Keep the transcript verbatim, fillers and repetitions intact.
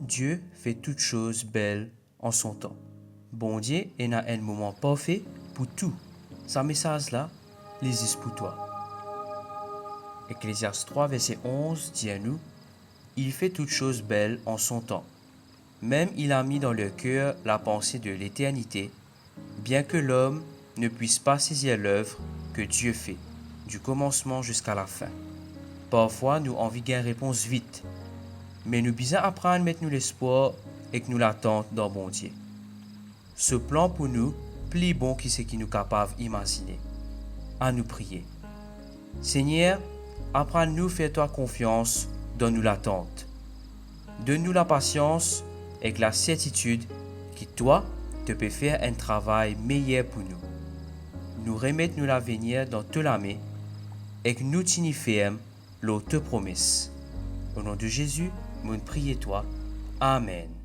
Dieu fait toutes choses belles en son temps. Bondie ena enn moman parfe pou tou. Sa mesaz la, li zis pou twa. Ecclésiaste trois, verset onze dir nou, Il fait toutes choses belles en son temps. Même il a mis dans leur cœur la pensée de l'éternité, bien que l'homme ne puisse pas saisir l'œuvre que Dieu fait, du commencement jusqu'à la fin. Parfwa nou anvi gagn repons vit, me nou bizin aprann met nou lespwar ek nou latant dan Bondie. So plan pou nou pli bon ki seki nou kapav imazine. Anou priye. Segner, aprann nou fer twa konfians dan nou latant. Donn nou lapasians ek lasertitid ki twa to pe fer enn travay meyer pou nou. Nou remet nou lavenir dan to lame ek nou tini ferm lor to promes. O non de Zezi, monn priye twa. Amen.